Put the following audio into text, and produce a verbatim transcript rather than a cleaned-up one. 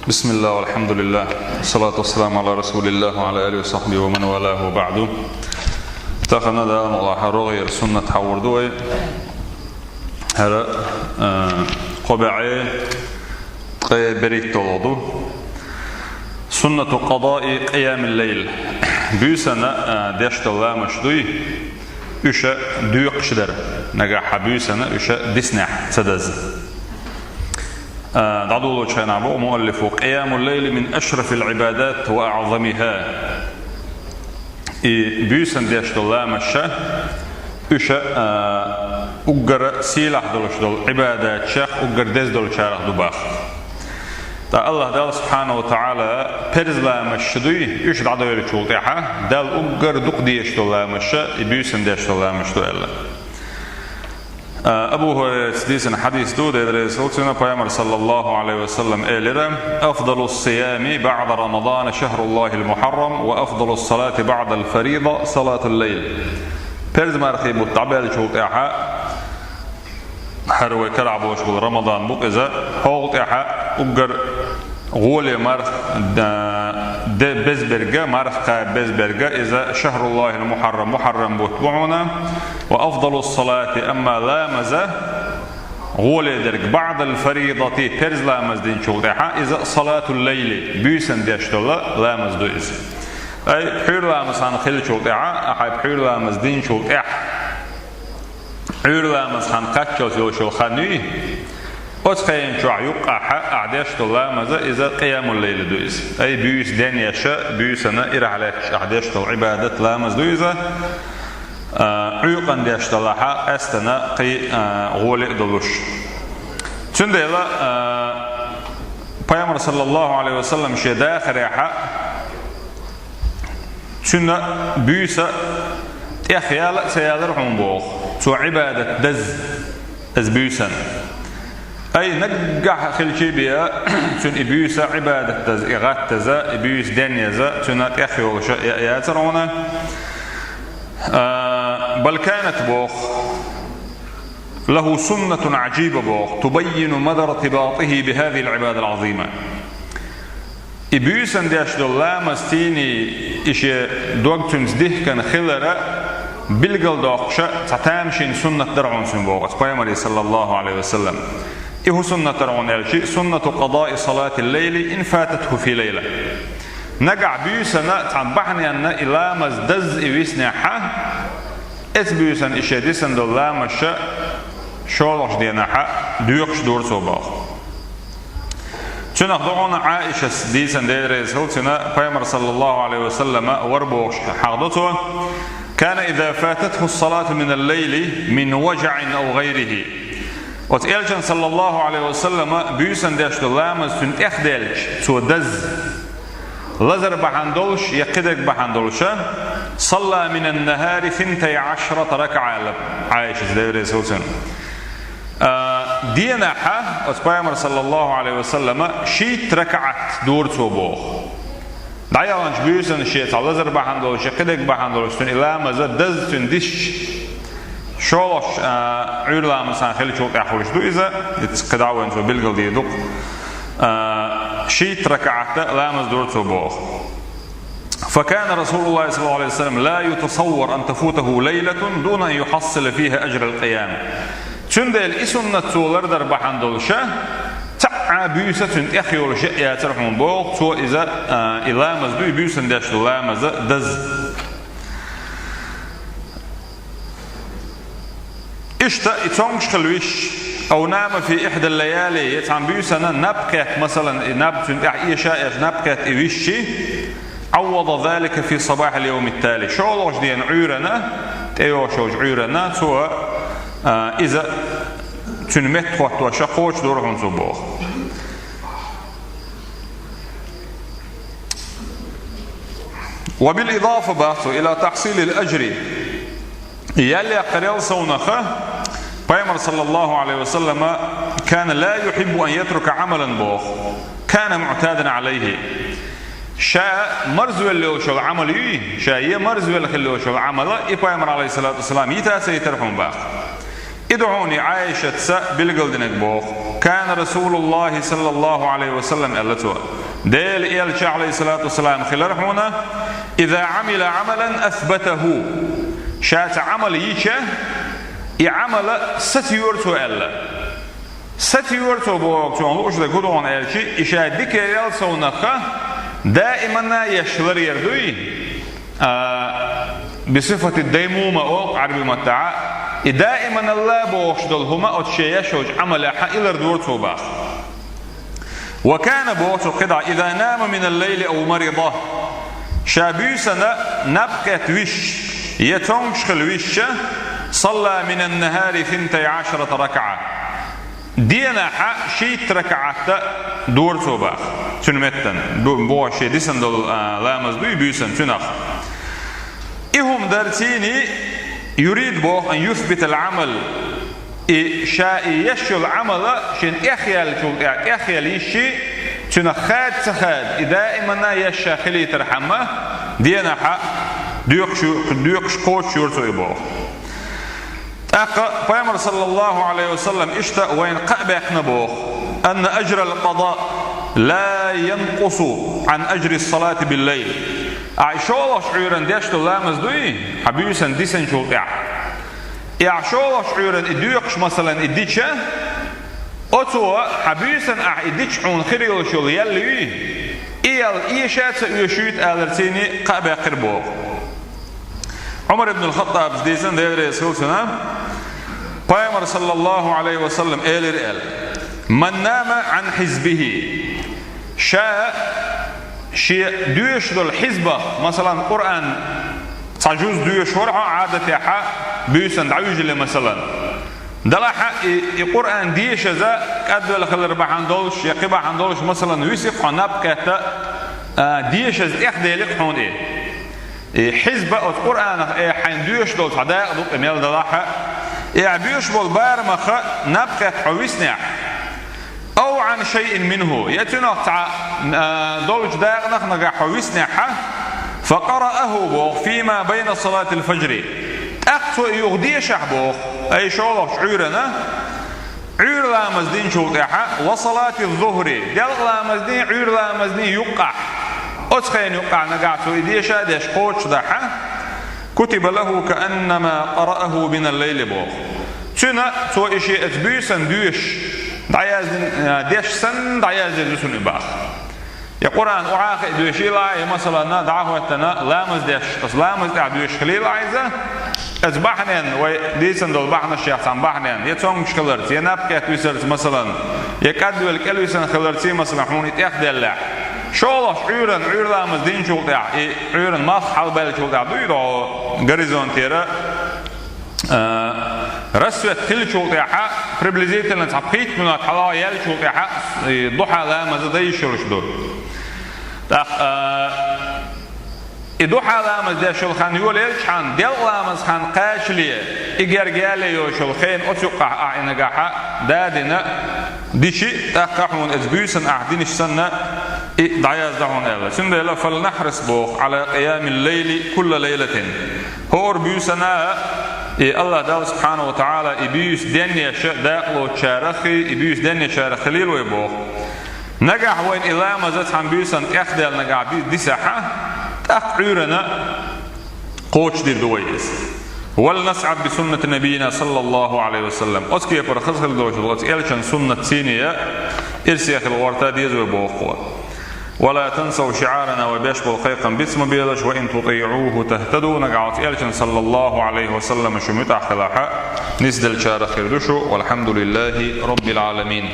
بسم الله والحمد لله والصلاة والسلام على رسول الله وعلى آله وصحبه ومن والاه وبعد. Тахана Дала мукъалахь рогӀера суннат хьахьор ду вай. ХӀара, а, кхо бӀаьи ткъе берхӀитталгӀа ду. سنة قضاء قيام الليل. Буьйсанна, а, деш дола ламазаш дуй, уьш доькъуш дар. Нагахь хьан буьйсанна уьш диснехь ца даза. А, дӀадолалучу хенахь боху муаллифо: «قيام الليل من أشرف العبادات وأعظمها». И буьйсанна деш дола ламазаш, уьш, а, уггар сийлахь долуш долу Ӏибадатех, уггар деза долчарах ду боху. ТӀаккха АллахӀ Дала субхьанаху ва таӀала парз ламазаш дуй, уьш дӀадоьллучул тӀаьхьа, Далла уггар дукха дезаш дола ламазаш и буьйсанна деш дола ламазаш ду аьлла. А, Абу ХӀурайрас дийцина хьадис ду, Дела реза хуьлда цунна, Пайхамара, саллаллаху Ӏалайхи ва саллам, элира: «أفضل الصيام بعد رمضان شهر الله المحرم، وأفضل الصلاة بعد الفريضة صلاة الليل». Парз мархий бутт дӀабаьллачул тӀаьхьа, хӀара вай карахь болуш болу Рамадан бу-кх иза, хьогӀу тӀаьхьа уггар гӀоле марха, да, де безберга, марха кхаба безберга, иза шахруллахил мухьаррам, мухьаррам бутт бу хьуна, ва афдалус салати, амма ламаза гӀоле дерг, баъдал фаридати, парз ламаз динчул тӀаьхьа, иза салатул лайли, буьйсанна деш дола ламаз ду иза. Ай, пхьуьйра ламаз хан хиллачул тӀаьхьа, ахьа пхьуьйра ламаз динчул тӀаьхьа, Ӏуьйра ламаз хан кхаччалц йолуш йолу хан юй, оцу хенан чохь юккъахьа ахь деш долу ламаза иза къиямул-лайли ду иза. Ай, буьйса денъяша, буьйсанна ирахь лаьтташ ахь деш долу Ӏибадат ламаз ду иза, а, Ӏуьйкъанна деш далахьа, къаьстана кхин, а, гӀоле а долуш. Цундела, а, Пайхамар, саллаллаху Ӏалайхи ва саллам, шен дахарехьа, Цуьнан буьйса тӀехъяла а ца ялара хьуна боху, цо Ӏибадат даза иза буьйсанна. Ай, наггахь хилчий бен, цуьнан и буьйса Ӏибадат даза, и гӀаттаза, и буьйса денъяза, цуьнан тӀехъйолуша я-, яцара хьуна. А, бал канат боху, лаху суннатун Ӏажиба боху, тубаййину мадар иртибатихи бихазихил Ӏибадатил Ӏазима. И буьйсанна деш долу ламаз тийний, и шен дог цуьнца дихкина хилара билгалдоккхуша цхьа тамашийна суннат дара хьуна цуьнан боху, оцу Пайхамаре, саллаллаху Ӏалайхи ва саллам. И хӀун суннат дара хьуна аьлча, суннату къадаи салатил лайли ин фататху фи лайла. Нагахь буьйсанна цхьана бахьаненна и ламаз дазза и виснехьа, оцу буьйсанна и шен дисина долу ламазша шолгӀачу денахьа доькъуш дора цо боху. Цуьнах ду хьуна Ӏаишас дийцина, Дела реза хуьлда цунна, Пайхамар, саллаллаху Ӏалайхи ва саллама, вара бохуш хьахадо цо: «Кана иза фататху салату минал лайли мин важаӀин ав гӀайрихи». Оцу Элчан, саллаллаху Ӏалайхи ва саллама, буьйсанна деш долу ламаз цуьнан тӀехдаьлча, цо дазза, лазар бахьана долуш я кхидерг бахьана долуша, салла минан нахари синтай Ӏашрата ракаӀа, аьлла Ӏаишас, Дела реза хуьлда цунна. А, денахьа оцу Пайхамар, саллаллаху Ӏалайхи ва саллама, шийтта ракаӀат дора цо боху. ДӀаяханчу буьйсанна шен цхьа лазар бахьана долуш, я кхидерг бахьана долуш, цуьнан и ламаза дазза цуьнан дисча, шолгӀачу, а, Ӏуьйра ламаз хан хиллачул тӀаьхьа хуьлуш ду иза, иза кхидӀа вайна цо билгалдийр ду-кх. А, шийтта ракаӀат ламаз дора цо боху. فكان رسول الله صلى الله عليه وسلم لا يتصور أن تفوته ليلة دون أن يحصل فيها أجر القيام. Цундела и суннат цо лардар бахьана долуша, цхьа а буьйса цуьнан тӀехъйолуш яцара хьуна боху, цо иза, а, и ламаз ду, и буьйсанна деш долу ламаза дазза. Иштта и цомгуш хила висча, ав нама фи ихьдал лаяли, я цхьана буьйсанна наб кхетта, масалан, и наб цуьнан тӀехь эша а эшна наб кхетта и висча, Ӏаввада залика фи сабахьил йовмит тали. ШолгӀачу дена Ӏуьйранна, тӀейогӀуш йолчу Ӏуьйранна, цо, а, иза цуьнан меттахӀоттоша кхочушдора хьуна цо боху. Ва бил идафа боху цо, ила тахьсилил ажри. Ял яккхарел совнаха, Пайхамар, саллаллаху Ӏалайхи ва саллама, кана ла юхьиббу ан ятрука Ӏамалан боху, кана муӀтадан Ӏалайхи. Ша марзвелла йолуш йолу Ӏамал юй, ша е марзвелла хила йолуш йолу Ӏамала, и Пайхамар, Ӏалайхиссалату вассалам, йита ца йитара хьуна боху. И ду хьуна и Ӏайшатца билгалдинарг боху. كان رسول الله صلى الله عليه وسلم, аьлла цо. Делан элча, عليه الصلاة والسلام, хилар хьуна, إذا عمل عملا أثبته. Ша цхьа Ӏамал йича, и Ӏамал сацайора цо, аьлла. Сацайора цо боху, цунах лууш дерг хӀун ду аьлча, и ша дика яр ялсаманех даиманна еш хилар яр дуй? А, بصفة الديمومة олу Ӏаьрбийн маттахь, и даиманна бохуш долу хӀума оцу шен еш йолчу Ӏамалехь илар дора цо боху. وكان, боху цо кхидӀа, إذا نام من الليل أو مرض. Ша буьйсанна наб кхетта висча, я цомгуш хила висча, صلى من النهار ثنتي عشرة ركعة. Денахь шийтта ракаӀат дора цо боху. Цуьнан меттана, бу-, боху шен дисина долу, а, ламаз дуй буьйсанна цуьнах. И хӀума дарцийний, يريد, боху, أن يثبت العمل. И ша и еш йолу Ӏамал шена тӀехъяьллачул тӀаьхьа, тӀехъяла йиш йий, цуьнах хада ца хада, и даиманна еш ша хилийтархьама, денахь доькхуш ю-, доькхуш кхочуш йора цо и боху. ТӀаккха Пайхамар, саллаллаху Ӏалайхи ва саллам, иштта вайна кхаъ баьккхина боху: أن أجر القضاء لا ينقص عن أجر الصلاة بالليل. Ахь и шолгӀачу Ӏуьйранна деш долу ламаз дуй, хьан буьйсанна дисинчул тӀаьхьа. И ахь шолгӀачу Ӏуьйранна и доькхуш, масалан, и дича, оцо хьан буьйсанна ахь и дича хьуна хир йолуш йолу ял юй, и ял эша а ца оьшуьйту аларцийний кхаъ баьккхира боху. Ӏумар ибн ал-ХаттӀабас дийцина, Дела реза хуьлда цунна, Пайхамар, саллаллаху Ӏалайхи ва саллам, элира аьлла: من نام عن حزبه. Ша шен доьшуш долу хьизбах, масалан, Къуръан цхьа жуз доьшуш вара хьо Ӏадатехь, буьйсанна дӀавижале, масалан. Делахь и, и Къуръан дешаза кӀадвелла хилар бахьана долуш, я кхин бахьана долуш, масалан, висихь хьо наб кхетта, а, дешаза тӀехделира хьуна и. И хьизба оцу Къуръанах, э, хьайна доьшуш долу цхьа дакъа ду-кх и мел делахь а, и ахь боьшуш болу барамах наб кхетта хьо виснехь, أو عن شيء منه, я цуьнах цхьа, а, долчу дакъанах нагахь хьо виснехь, فقرأه, боху, فيما بين صلاة الفجر. ТӀаккха цо и юха дешахь, боху, ай шолгӀачу Ӏуьйранна, Ӏуьйра ламаз динчул тӀаьхьа, وصلاة الظهر, делкъа ламазний, Ӏуьйра ламазний юккъахь. Оцу хенан юккъахь нагахь цо и деша а деш кхочушдахь, كتب له كأنما قرأه من الليل, боху. Цуьнан цо и шен оцу буьйсанна доьшуш дӀаяздина, а, деш санна дӀаяздина ду цунна и боху. Я Къуръан охьа а хиъна доьшийла, я, масалан, дӀа а хӀоьттина, ламаз деш, оцу ламаза тӀехь доьшуш хилийла иза, оцу бахьаненна, вай дийцина долу бахьанашех цхьана бахьаненна, я цомгуш хиларца, я наб кхетта висарца, масалан, я кӀадвелла кӀелвисина хиларца, масалан, хьуна и тӀехделлехь. ШолгӀачу Ӏуьйранна, Ӏуьйра ламаз динчул тӀаьхьа, и Ӏуьйранна малх хьалабаьллачул тӀаьхьа дуй и догӀу горизонтера, а, рассвет хиллачул тӀаьхьа, приблизительно цхьа пхийтта минот хьалха яьллачул тӀаьхьа, и духьа ламаз дан йиш йолуш ду. ТӀаккха, а, и духьа ламаз деш йолу хан йолаелча хьан, делкъа ламаз хан кхачале, и герга яле йолуш йолу хенан оцу юккъахь ахь и нагахь дӀадина, дичи, тӀаккха хьуна оцу буьйсанна ахь динча санна, и дӀаязда хьуна аьлла. Цундела, فلنحرص, боху, على قيام الليل كل ليلة. ХӀора буьйсанна, и АллахӀ Далла, субхьанаху ва тагӀала, и буьйса денъеш дакъа лоцучарах, и буьйса денъечарах хилийла вай, боху. Нагахь вайна и ламаз цхьана буьйсанна тӀехдаьлла нагахь ди-, дисахь, тӀаккха Ӏуьйранна кхочушдийр ду вай иза. ولنسعد بسنة نبينا صلى الله عليه وسلم. Оцу кепара хаза хила долуш долу оцу элчан суннат цӀийне а, ирсе хила гӀорта деза вай, боху. ولا تنسوا شعارنا, вай беш болу кхайкхам биц ма белаш, وإن تطيعوه تهتدوا, нагахь оцу элчан, саллаллаху Ӏалайхи ва саллам, шу муьтӀахь хилахь, нисделлачарах хир ду шу. والحمد لله رب العالمين.